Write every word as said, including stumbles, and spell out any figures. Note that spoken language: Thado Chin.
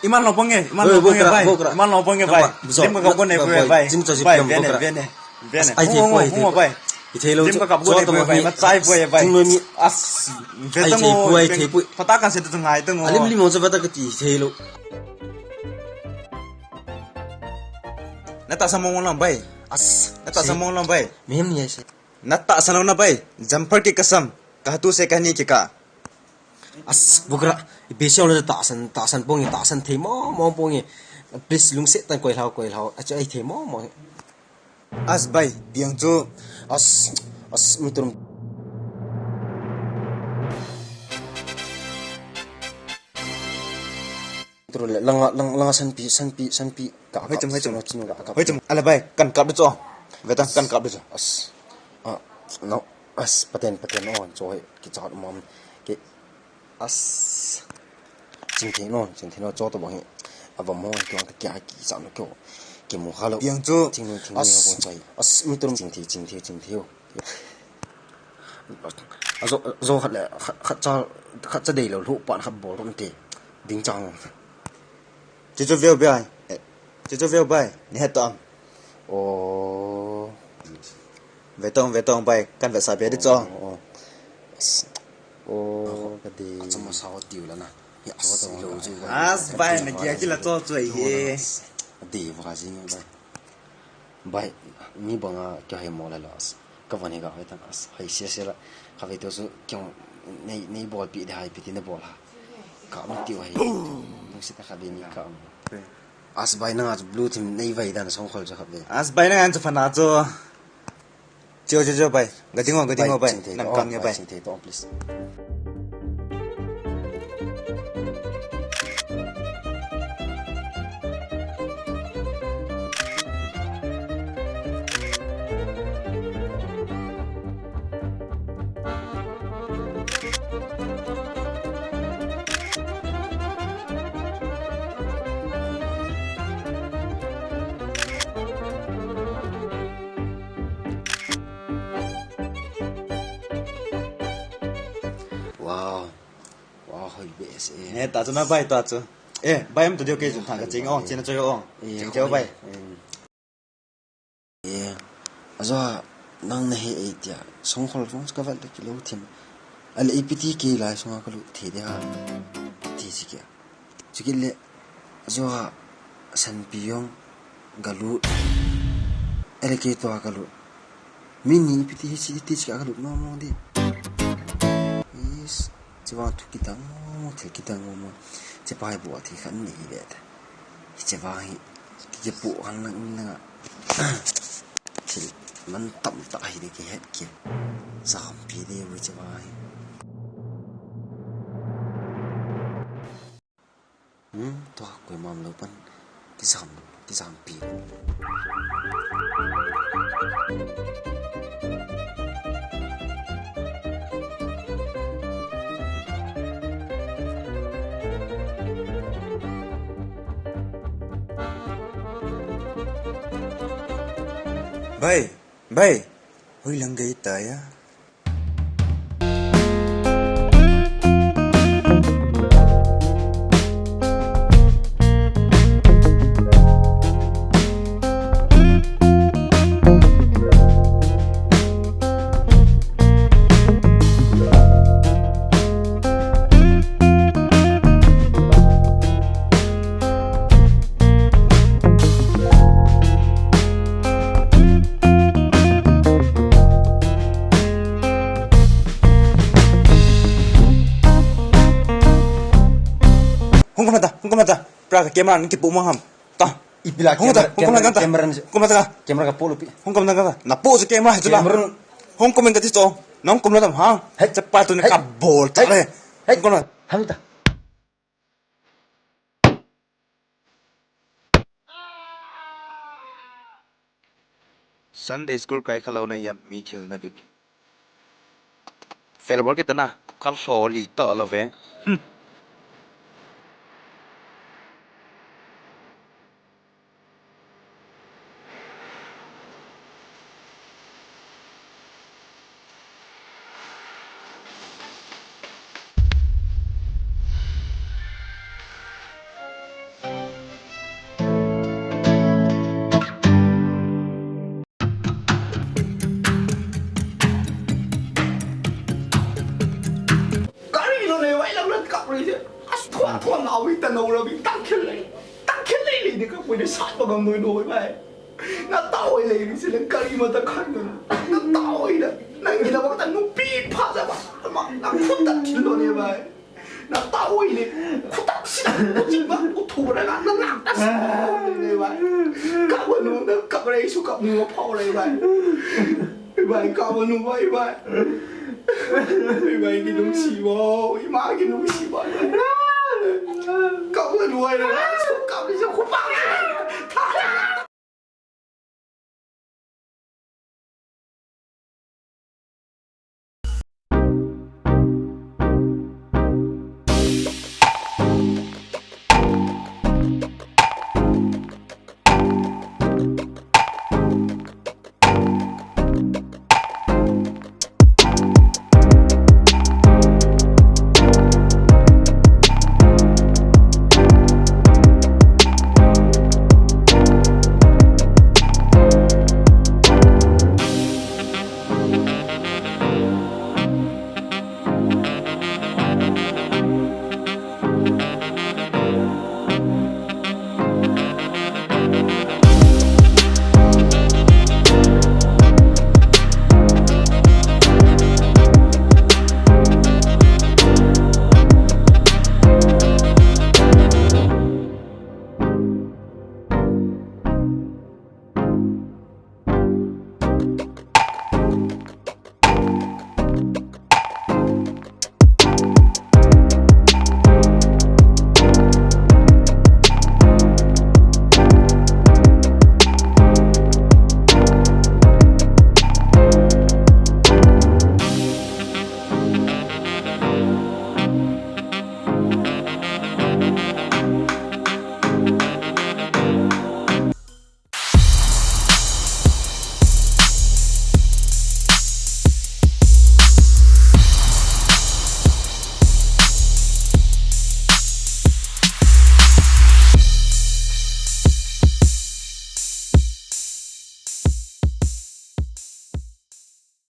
Iman lo pang e, iman lo pang e, bai. Iman lo pang e, bai. Lim ka kap ko nei poi, bai. Bai, bai, bai. Lim ka kap ko nei poi, bai. Lim ka kap ko nei poi, bai. As, ve tang o. Phatah kan se tu ngai tang o. Alim lim o, phatah ka ti thei lo. Na tahsan mong mong lang, bai. As, na tahsan mong mong lang, bai. Mihem ni ai se. Na tahsan lo na, bai. Jumper ki kasam. Ka tu se ka ni ki ka. As, bukra. Ipi se lo tahsan, tahsan pong e, tahsan thei mong mong pong e. Please, lungset tah in koi lhau, koi lhau. Achu ai thei mong mong e. As bai, piang chu. As, as, mi turum. Turum le, langa, lang, langa sanpi, sanpi, sanpi. Ka, hoi chum, hoi chum. Chum, chum, ka, ka. Hoi chum. Ala bai, kan kap de chu. Ve tang, kan kap de chu. As. Ah, no. As, paten, paten, oh, chu hoi, kichat mom. Ki, As. Chingthei non, chingthei non, cho to bang hi. Avam ho, kio ang ka kia ki sa no kio. Ki mu kha lo. Piang chu. Ching no, ching no, as, bang chai. As, mi turum. Chingthei, chingthei, chingthei o. Ajo, ajo khat le, khat, khat cha, khat cha dei lo, lu pan khat bol ron te. Ding chang. Chu chu veu bai. Eh, chu chu veu bai. Ni het to am. Oh. Ve tong, ve tong bai. Kan ve sa be di chong. Oh, oh. Oh, ka di. Achama sa ho tiu la na. Ya, as, bai na kia kila cho cho ye. Di va jing bai. Bai, mi banga kya hai mo la las. Ka van hi ga hai tan as. Hai sia sia la. Ka ve to su kya nei, nei bol pi de hai pi ti na bol ha. Ka mi tiu hai. Nung si ta ka be ni ka. As bai nang a chu blue team nei vai dan song khol chu kha ve. As bai nang a chu fana chu. Chu chu chu bai. Ga ding o, ga ding o bai. Bai, ching thei to, nam kam nya bai, bai. Ching thei to, please. Wow. Wow, hoi be se. Ne, ta chu na bai ta chu. Eh, bai am tu dio ke chu thang ka ching ong, ching na chu ong. Eh, ching cheu bai. Eh. Eh, ajo nang na he ei tia, song khol fong ka vat le kilo thim. Ale ipiti ke lai sunga ka lu the de ha. Ti si ke. Chukit le, ajo a sanpi jong galut. Ele kei tua galut. Mi ni ipiti hichi iti chika galut mong mong di. Is, chivang thu kitang mong mong, thil kitang mong mong. Chipai bu a thi khan ni hi le ta. Hiche vang hi, kipu khan lang in lang a. Thil man tam ta hi de kihet ki. Sa khampi de bu chipai. Hmm, tua koima um lou pan kisam, kisampi. Bai, bai, hoilang gei ta ya. Hung kumna ta, hung kumna ta. Pra ka camera ni kipu mo ham. Ta. Ipi la hung ta, camera, hung kumna camera, ta. Camera ni. Kumna ta. Camera ka polo pi. Hung kumna ta. Na pu si camera hi chu la. Camera. Hung kumna ta ti cho. Nang kumna ta ha. Hai. Chapa tu ni ka bol ta le. Hai. Hung kumna. Hang ta. Sunday school kai kha lou na yam mi thil na bik. Fel bol kita na, kal so li to lo ve. Hmm. Oi, ta no rabi, tangkhel lei. Tangkhel lei lei ni ka pui de sat ba gam noi noi bai. Na ta oi lei ni se le kari ma ta khan na. Na ta oi la. Na ni la ba ta nu pi pha za ba. Ma na khu ta thil lo ni bai. Na ta oi le. Khu ta si na khu chi ba khu thu ra na na na ta si ni bai. Ka wa nu na ka re su ka nu pha re bai. Bai ka wa nu bai bai. Bai bai ki nu si ba. Bai ma ki nu si ba. Ka wa nu ai.